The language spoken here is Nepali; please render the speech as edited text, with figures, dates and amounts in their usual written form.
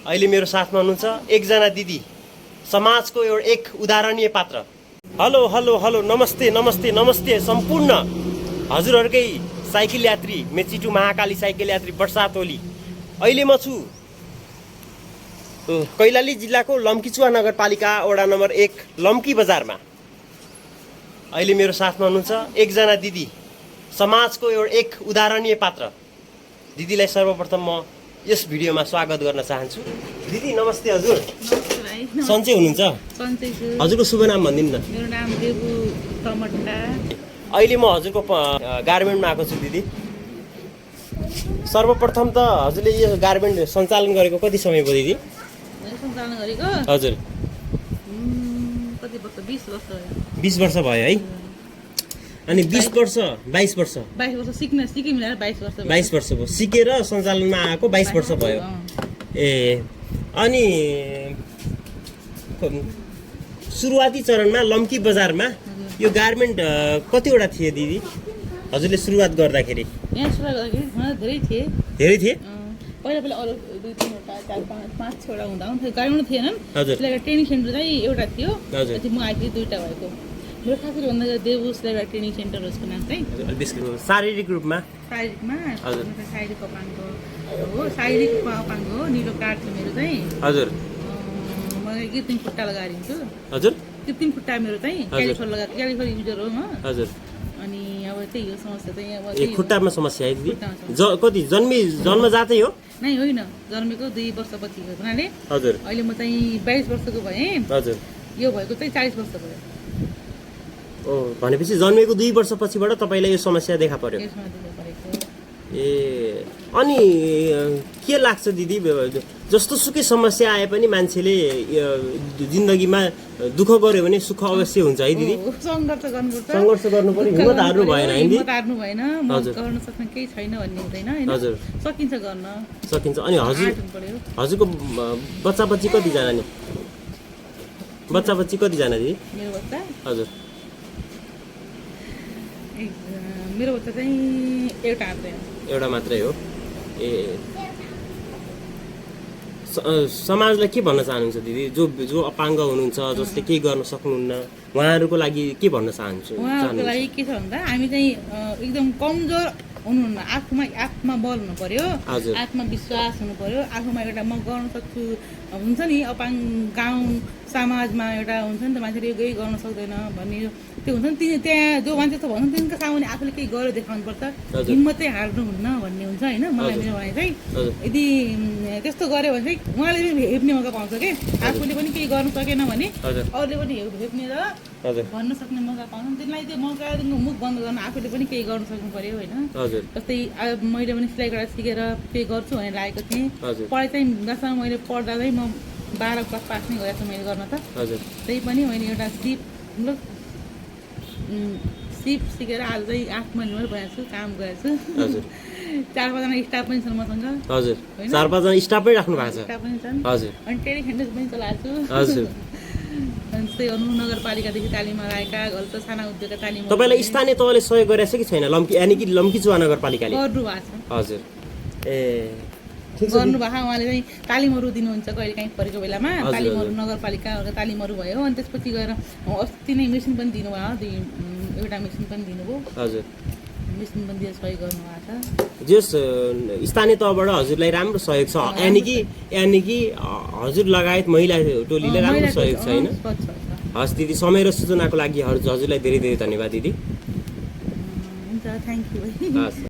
अहिले मेरो साथमा हुनुहुन्छ एकजना दिदी, समाजको एउटा एक उदाहरणीय पात्र। हेलो हेलो हेलो, नमस्ते नमस्ते नमस्ते सम्पूर्ण हजुरहरूकै साइकल यात्री, मेची टु महाकाली साइकल यात्री बर्सात ओली। अहिले म छु कैलाली जिल्लाको लम्कीचुवा नगरपालिका वडा नम्बर 1 लम्की बजारमा। अहिले मेरो साथमा हुनुहुन्छ एकजना दिदी, समाजको एउटा एक उदाहरणीय पात्र। दिदीलाई सर्वप्रथम म यस भिडियोमा स्वागत गर्न चाहन्छु। दिदी नमस्ते। हजुर सन्चै हुनुहुन्छ? हजुरको शुभ नाम भनिदिनु न। मेरो नाम देबु टमट्टा। अहिले म हजुरको गार्मेन्टमा आएको छु दिदी। सर्वप्रथम त हजुरले यो गार्मेन्ट सञ्चालन गरेको कति समय भयो दिदी? सञ्चालन गरेको हजुर कति वर्ष? 20 वर्ष भयो। 20 वर्ष भयो है। अनि 20 वर्ष 22 वर्ष 22 वर्ष सिके मिलाएर 22 वर्ष भयो। 22 वर्ष भयो। सिकेर सञ्चालनमा आएको 22 वर्ष भयो। ए अनि सुरुवाती चरणमा लम्की बजारमा यो गार्मेन्ट कतिवटा थिए दिदी हजुरले सुरुवात गर्दाखेरि? यहाँ सुरुवात गर्दाखेरि धेरै थिए। धेरै थिए? पहिला अरू 2-3 वटा 4-5 वटा हुँदा हुन्थ्यो। गार्मेन्ट थिएनन्। हजुर। ट्रेनिङ सेन्टर चाहिँ एउटा थियो। हजुर। म आएपछि 2टा भएको। मेरो खासरी भन्दा देबु स्लेभर ट्रेनिङ सेन्टर उसको नाम चाहिँ। शारीरिक रूपमा शारीरिकमा हजुर शारीरिक अपाङ्ग हो। शारीरिक अपाङ्ग हो। निलो कार्ड छ मेरो चाहिँ। हजुर। म कृत्रिम खुट्टा लगाएर हिँड्छु। हजुर। कृत्रिम खुट्टा मेरो चाहिँ क्यालिफर लगाएर क्यालिफर युजर हो म। हजुर। अनि अब त्यही हो समस्या चाहिँ। अब ए खुट्टामा समस्या है दिदी? कति जन्मजातै हो? नै होइन, जन्मेको 2 वर्षपछि हो हुनाले। हजुर। अहिले म चाहिँ 22 वर्षको भएँ। हजुर। यो भएको चाहिँ 40 वर्ष भयो। ओ भनेपछि जन्मेको 2 वर्षपछिबाट तपाईँलाई यो समस्या देखा पर्यो? यसमा दिनु परेको। ए अनि के लाग्छ दिदी, जस्तो सुकै समस्या आए पनि मान्छेले जिन्दगीमा दुःख गर्यो भने सुख अवश्य हुन्छ है दिदी? सङ्घर्ष गर्नुपर्छ। सङ्घर्ष गर्नु पर्यो, हिम्मत हार्नु भएन है दिदी? हिम्मत हार्नु भएन। म गर्न सक्ने केही छैन भन्ने हुँदैन हैन। हजुर। सकिन्छ गर्न। सकिन्छ। अनि हजुरको बच्चा बच्ची कतिजना नि? बच्चा बच्ची कतिजना दिदी? मेरो बच्चा? हजुर। मेरो बच्चा चाहिँ एउटा मात्रै हो। एउटा मात्रै हो। ए समाजलाई के भन्न चाहनुहुन्छ दिदी, जो अपाङ्ग हुनुहुन्छ, जसले केही गर्न सक्नुहुन्न, उहाँहरूको लागि के भन्न चाहन्छु? उहाँहरूको लागि के छ भन्दा हामी चाहिँ एकदम कमजोर हुनुहुन्न। आफूमा बल हुनु पर्यो। हजुर। आत्मविश्वास हुनु पर्यो। आफूमा एउटा म गर्न सक्छु हुन्छ नि। अपाङ्ग गाउँ समाजमा एउटा हुन्छ नि त, मान्छेले यो केही गर्न सक्दैन भन्ने त्यो हुन्छ नि। त्यहाँ जो मान्छे त भन्छ तिनको सामुन्ने आफूले केही गरेर देखाउनु पर्छ। हिम्मतै हार्नुहुन्न भन्ने हुन्छ होइन। मलाई मेरो भनाइ चाहिँ यदि त्यस्तो गऱ्यो भने चाहिँ उहाँले पनि हेप्ने मौका पाउँछ कि। आफूले पनि केही गर्नु सकेन भने अरूले पनि हेप्ने र भन्न सक्ने मौका पाउँछ। त्यसलाई त्यो मौकादेखिको मुख बन्द गर्न आफूले पनि केही गर्नु सक्नु पर्यो होइन। जस्तै मैले पनि सिलाइ गरेर सिकेर केही गर्छु भनेर लागेको थिएँ। पढाइ चाहिँ जसमा मैले पढ्दा चाहिँ म 12 क्लास पास नै गरेको छु मैले गर्न त। त्यही पनि मैले एउटा सिप सिकेर आज चाहिँ आत्मनिर्भर भएको छु, काम गरेको छु। 4-5 जना स्टाफ पनि छन् मसँग। हजुर। 4-5 जना स्टाफ पनि राख्नु भएको छ? स्टाफ पनि छन्। हजुर। अनि ट्रेनिङ सेन्टर पनि चलाएको छु। हजुर। अनि त्यही नगरपालिकादेखि तालिममा आएका गल्छ साना उद्योगका तालिम। तपाईँलाई स्थानीय तहले सहयोग गरेछ कि छैन? यानि कि लम्कीचुवा नगरपालिकाले गर्नु भएको छ। हजुर। ए गर्नु भएको उहाँले चाहिँ तालिमहरू दिनुहुन्छ कहिले काहीँ परेको बेलामा। तालिमहरू नगरपालिकाहरूको तालिमहरू भयो। अनि त्यसपछि गएर अस्ति नै मेसिन पनि दिनुभयो। एउटा मेसिन पनि दिनुभयो। हजुर। मेसिन पनि दिएर सहयोग गर्नुभएको छ। जस स्थानीय तहबाट हजुरलाई राम्रो सहयोग छ, यानि कि हजुर लगायत महिला टोलीले राम्रो सहयोग छ होइन? हस् दिदी, समय र सूचनाको लागि हजुरलाई धेरै धेरै धन्यवाद दिदी। हुन्छ, थ्याङ्क यू। हस्।